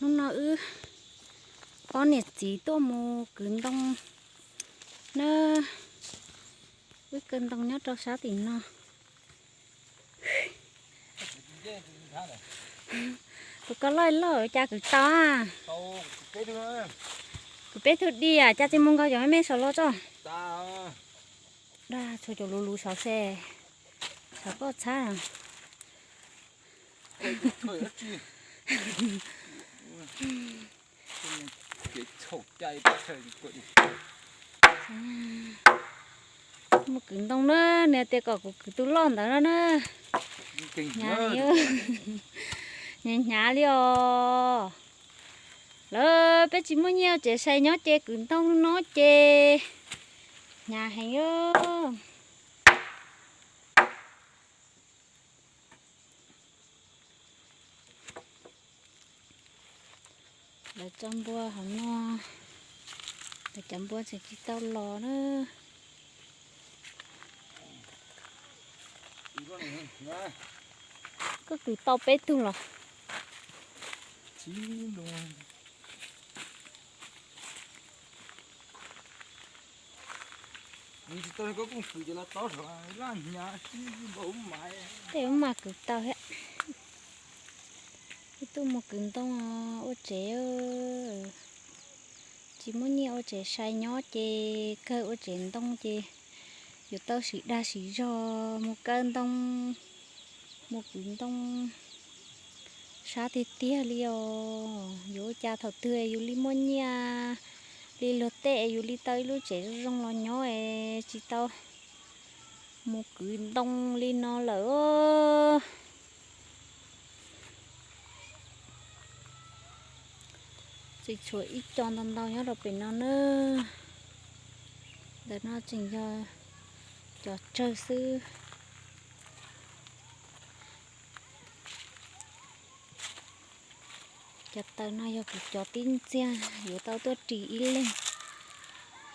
Hnub no wb ob niam txiv tuaj mus kwv ntoo na, wb kwv ntoo nyob rau sab tim no. Kuv koj loj loj cas kwv tau a? Kwv peb tug diam, cas tsis mus nkaug cov me me saum los tso. Dag, tshuav cov luv luv saud se, saum koj txhab. Mus kwv ntoo na, nws tias kom kuv kwv tus loj ntawd no na. Hnyav, hnyav li os. Lawv peb tsis muaj nyiaj ua tsev sai nyob ces kwv ntoo no ces hnyav heev. Lawv tso npua hauv no, lawv cov npua tseem tsis tau los na. Koj kwv tau peb tug los? Tej ub mas kwv tau thiab. Wb tuaj mus kwv ntoo ua tsev, tsis muaj nyiaj ua tsev sai nyob ces kawg ua tsev ntoo ces yuav tau siv dag siv zog mus kaw ntoo, mus kwv ntoo. Sab tiag tiag li os, yuav ua cas thaum twg yus li muaj nyiaj li luag tej, yus li tau ib lub tsev zoo zoo los nyob es tsis tau mus kwv ntoo li no lawm. Tseem tshuav ib co ntau ntau nyob rau pem no na. Ntawm no tseem yog cov tsawg xwb. Cov taws no yog kuv cov tib ntxiag yuav tau tuaj ris ib leeg.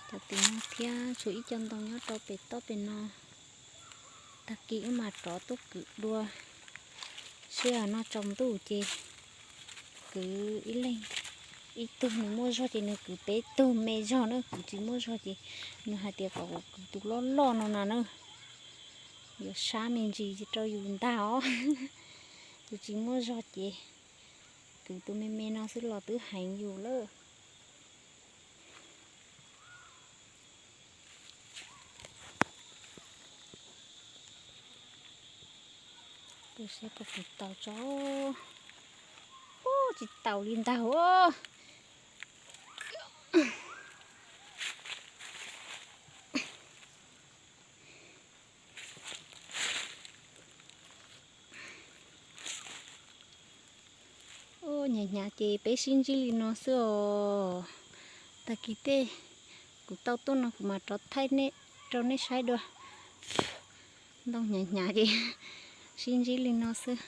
Cov tim no thiab tshuav ib co ntoo nyob rau pem toj pem no. Tag kis wb mam rov tuaj kwv dua. Sij hawm no tsaus ntuj ces kwv ib leeg, ib tug nws muaj zog ces nws kwv peb tug me zog na, kwv tsis muaj zog ces nws hais tias kom kuv kwv tus loj loj no na na. Yuav sab me ntsis rau yus ntag os. Yus tsis muaj zog ces kwv tus me me no xwb los twb heev yus lawm. Kuv saib puas kwv tau tso. Ub, tsis taus li ntag os. Ub, hnyav hnyav ces peb sib ntsib li no xwb os. Tag kis tej kuv tau tuaj no kuv mam rov thaij rau nej saib dua. Ntoo hnyav hnyav ces sib ntsib li no xwb.